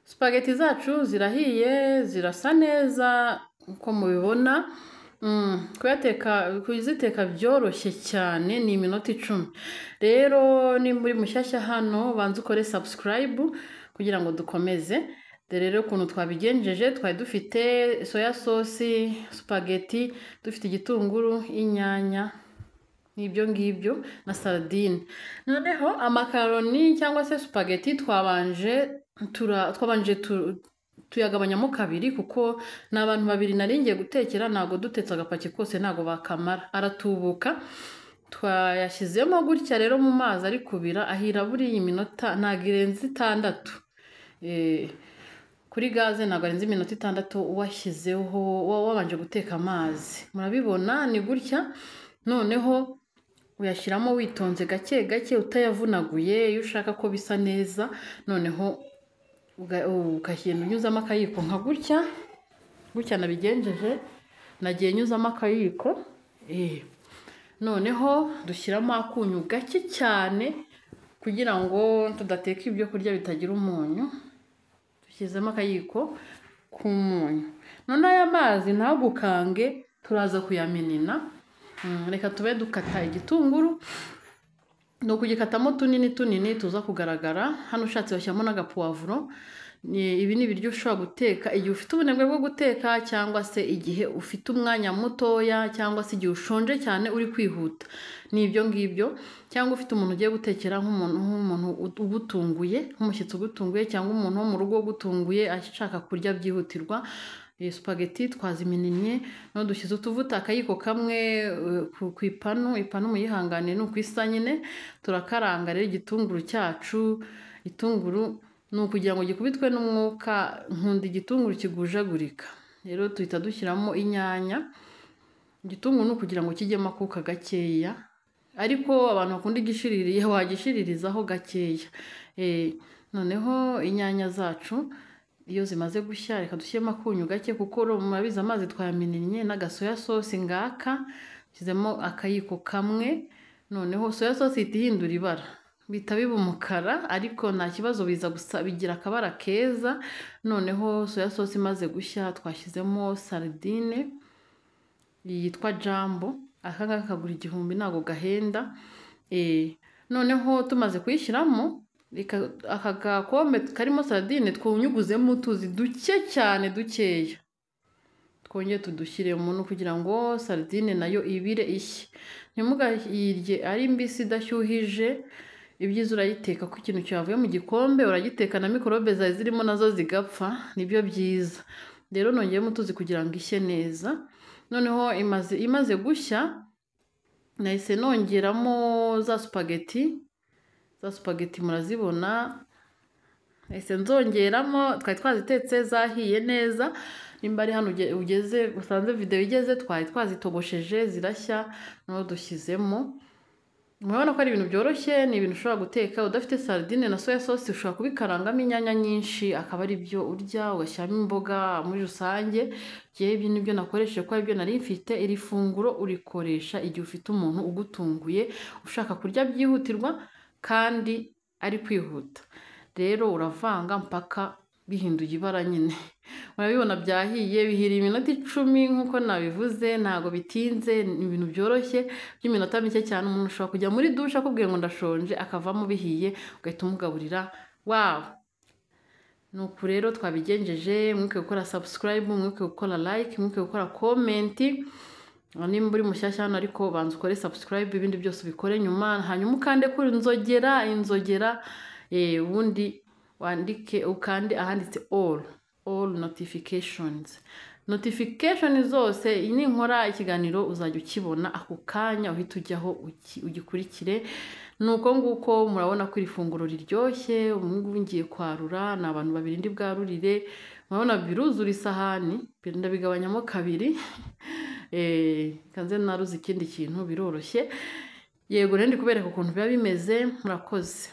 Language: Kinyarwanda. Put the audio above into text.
Spaghetti zacu zirahiye, zirasa neza uko mubibona. Kuyateka, kuziteka byoroshye cyane, ni iminota 10. Rero nimba uri mushyashya hano, banza ukore subscribe kugira ngo dukomeze. Dore rero ukuntu twabigenjeje, twari dufite soya sauce, spaghetti, dufite igitunguru, inyanya, n'ibyo ngibyo na sardine. Noneho amakaroni cyangwa se spaghetti twabanje tuyagabanyamo kabiri, kuko ni abantu babiri nari ngiye gutekera, ntabwo dutetse agapaki kose ntabwo bakamara, aratubuka. Twayashyizemo gutya rero mu mazi ari kubira, ahira buriya iminota ntabwo irenze 6. Kuri gaze ntabwo arenze iminota 6 washyizeho, wabanje guteka amazi. Murabibona ni gutya. Noneho uyashyiramo witonze gake gake, utayavunaguye, iyo ushaka ko bisa neza. Noneho ukagenda unyuzamo akayiko nka gutya gutya nabigenjeje, nagiye nyuzamo akayiko. Noneho dushyiramo akunyu gake cyane kugira ngo tudateka ibyo kurya bitagira umunyu. Dushyizemo akayiko k'umunyu. Noneho aya mazi ntagukange, turaza kuyaminina. Reka tube dukata igitunguru, ni ukugikatamo tunini tunini tuza kugaragara. Hano ushatse washyiramo n'agapuwavuro. Ibi ni ibiryo ushobora guteka igihe ufite ubunebwe bwo guteka, cyangwa se igihe ufite umwanya mutoya, cyangwa se igihe ushonje cyane uri kwihuta, ni ibyo ngibyo. Cyangwa ufite umuntu ugiye gutekera, nk'umuntu ugutunguye, nk'umushyitsi ugutunguye, cyangwa umuntu wo mu rugo ugutunguye ashaka kurya byihutirwa. Spaghetti twazimininnye, noneho dushyize utuvuta akayiko kamwe ku ipanu. Ipanu muyihangane ni uko isa nyine. Turakaranga rero igitunguru cyacu. Itunguru ni ukugira ngo gikubitwe n'umwuka, nkunda igitunguru kigujagurika. Rero tuhita dushyiramo inyanya. Igitunguru ni ukugira ngo kijyemo akuka gakeya, ariko abantu bakunda igishiririye wagishiririzaho gakeya. Noneho inyanya zacu iyo zimaze gushya, reka dushyiremo akunyu gake, kuko murabizi amazi twayamininnye n'agasoya sauce ngaka, nshyizemo akayiko kamwe. Noneho soya sauce ihita ihindura ibara, bihita biba umukara, ariko nta kibazo, biza gusa bigira akabara keza. Noneho soya sauce imaze gushya, twashyizemo sardine yitwa Jumbo, aka ngaka kagura 1000, ntabwo gahenda. Noneho tumaze kuyishyiramo, aka gakombe karimo sardine twunyuguzemo utuzi duke cyane dukeya, twongere tudushyiremo, no kugira ngo sardine nayo ibire ishye. Ntimugayirye ari mbisi idashyuhije, ibyiza urayiteka ko ikintu cyavuye mu gikombe uragiteka na mikorobe zari zirimo nazo zigapfa, nibyo byiza. Rero nongeyemo utuzi kugira ngo ishye neza. Noneho imaze gushya, nahise nongeramo za spaghetti. Za spaghetti murazibona, nahise nzongeramo, twari twazitetse zahiye neza. Nimba ari hano ugeze usanze video igeze, twari twazitogosheje zirashya, noneho dushyizemo. Murabona ko ari ibintu byoroshye, ni ibintu ushobora guteka udafite sardine na soya sauce, ushobora kubikarangamo inyanya nyinshi akaba ari byo urya, ugashyiramo imboga muri rusange. Njyewe ibi nibyo nakoresheje kuko aribyo nari mfite. Iri funguro urikoresha igihe ufite umuntu ugutunguye ushaka kurya byihutirwa kandi ari kwihuta. Rero uravanga mpaka bihinduye ibara nyine. Murabibona byahiye, bihira iminota 10 nk'uko nabivuze, ntago bitinze, ni ibintu byoroshye by'iminota mike cyane. Umuntu ushobora kujya muri dushe akubwiye ngo ndashonje, akavamo bihiye, ugahita umugaburira. Wow! Nuko rero twabigenjeje. Mwibuke gukora subscribe, mwibuke gukora like, mwibuke gukora comment. Nimba uri mushyashya hano ariko banza ukore subscribe, ibindi byose ubikore nyuma, hanyuma ukande kuri inzogera, ubundi wandike ukande ahanditse all notifications. Notification zose ninkora ikiganiro uzajya ukibona ako kanya, uhita ujyaho ugikurikire. Nuko nguko murabona ko iri funguro riryoshye. Ubu ngubu ngiye kwarura, ni abantu babiri ndi bwarurire. Murabona biruzura isahani, ndabigabanyamo kabiri. Kanze naruze ikindi kintu, biroroshye. Yego rero ndi kubereka ukuntu biba bimeze. Murakoze.